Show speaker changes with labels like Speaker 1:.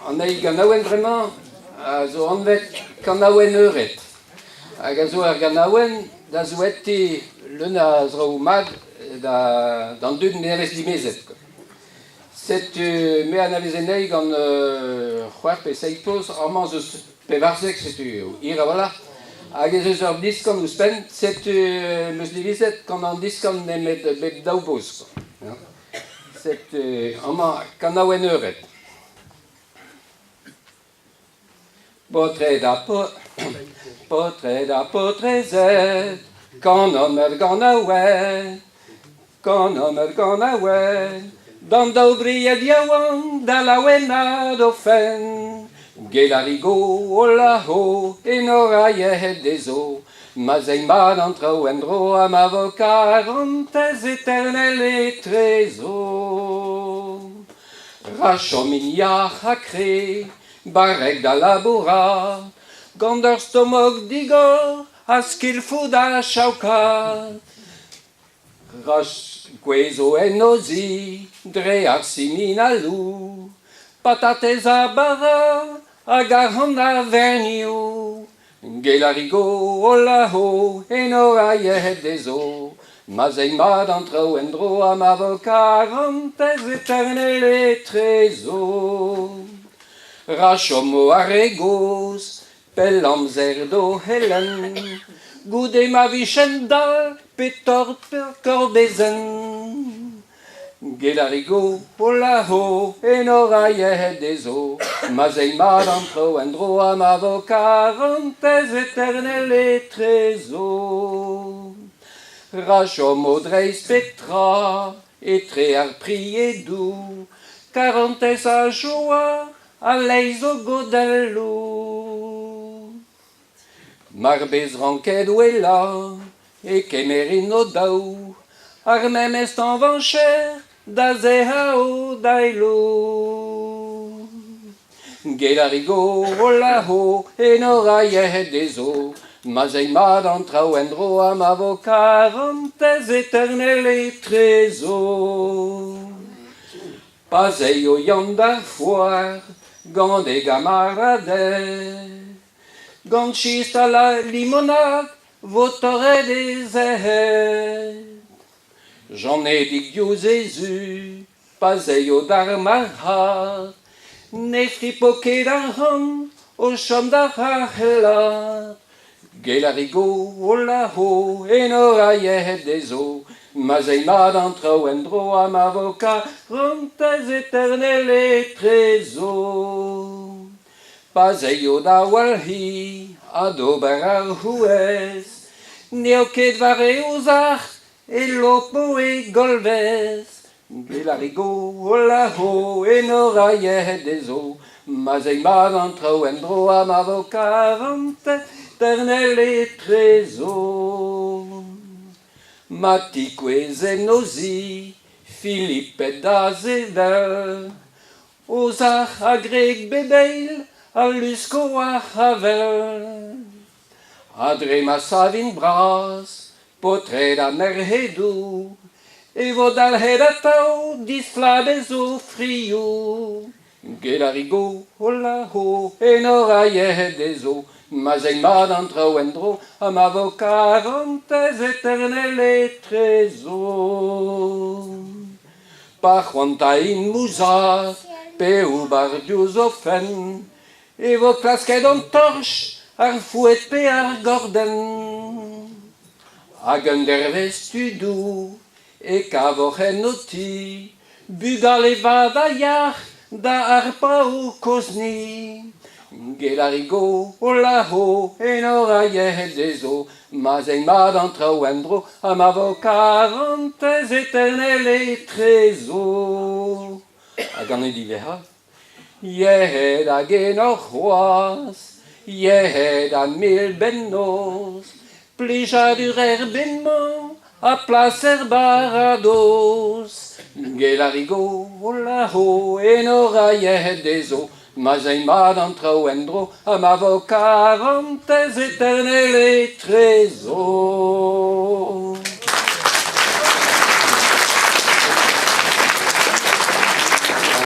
Speaker 1: An eil ganaouenn bremañ a zo anvet Kanaouenn Eured hag a zo ur ganaouenn da souetiñ leun a zraoù mat d'an dud nevez dimezet. Setu me anavez anezhi gant c'hwec'h pe seizh poz, amañ 'z eus 14, setu hir a-walc'h. Hag ez eus ur diskan ouzhpenn, setu 'm eus divizet gant an diskan nemet bep daou boz. Setu amañ kanaouenn eured. Paotred ha paotred ha paotrezed, kanomp ur ganaouenn, kanomp ur ganaouenn, d'an daou bried yaouank da laouenaat o fenn. Get ar rigo, hola ho, enor ha yec'hed dezho, ma'z eo mat an traoù en-dro ha ma vo karantez eternel etrezo. Ra chomint yac'h ha kre, barrek da labourat, gant ur stomok digor ha skilfoù da chaokat. Ra gouezo en o zi dre ar siminaloù, patatez ha bara hag arc'hant a-vernioù. Gelarigo, hola ho, enor ha yec'hed dezho, ma'z eo mat an traoù en-dro ha ma vo karantez eternel etrezo. Ra chomo ar re gozh pell amzer d'o c'helenn, goude ma vijent dall pe tort pe korbezenn. Gelarigo, hola ho, enor ha yec'hed dezho, ma'z eo mat an traoù en-dro ha ma vo karantez eternel etrezo. Ra chomo dreist pep tra etre ar priedoù, karantez ha joa a-leizh o godelloù. Mar bez ranket ouelañ e kemerin o-daou ar memes tañvañcher da sec'hañ o daeloù. Gelarigo, hola ho, enor ha yec'hed dezho, ma'z eo mat an traoù en-dro ha ma vo karantez eternel etrezo. Pa'z eio Yann d'ar foar gant e gamaraded, gant chistr ha la limonad 'vo torret e sec'hed. Janedig diouzh he zu, pa'z eio d'ar marc'had, ne fripo ket arc'hant o chom da rac'hellat. Gelarigo, hola ho, enor ha yec'hed dezho, ma'z eo mat an traoù en-dro ha ma vo karantez eternel etrezo. Pa'z eio da walc'hiñ ha d'ober ar c'houez, n'eo ket war e ozhac'h e lopo e golvez. Gelarigo, hola ho, enor ha yec'hed dezho, ma'z eo mat an traoù en-dro ha ma vo karantez eternel etrezo. Ma tikouez en o zi, Filiped da sevel, Ozhac'h ha gwreg bep eil a lusko ar c'havell. Ha dre ma savint bras, paotred ha merc'hedoù, e vo dalc'het atav distlabez o frioù. Gelarigo, hola ho, enor ha yec'hed dezho, ma'z eo mat an traoù en-dro ha ma vo karantez eternel etrezo. Pa c'hoantain mouzat pe ober diouzh o fenn e vo klasket an torch, ar fouet pe ar gordenn. Hag un dervezh tudoù e kavoc'h en ho ti bugale vat ha yac'h da harpañ ho kozhni. Gelarigo, hola ho, enor ha yec'hed dezho, Ma'z eo mat an traoù en-dro ha ma vo karantez eternel etrezo. Hag an diwezhañ, yec'hed hag enor c'hoazh, yec'hed ha mil bennozh, plijadur er bed-mañ ha plas er baradoz. Gelarigo, hola ho, enor ha yec'hed dezho, ma'z eo mat an traoù en-dro ha ma vo karantez eternel etrezo.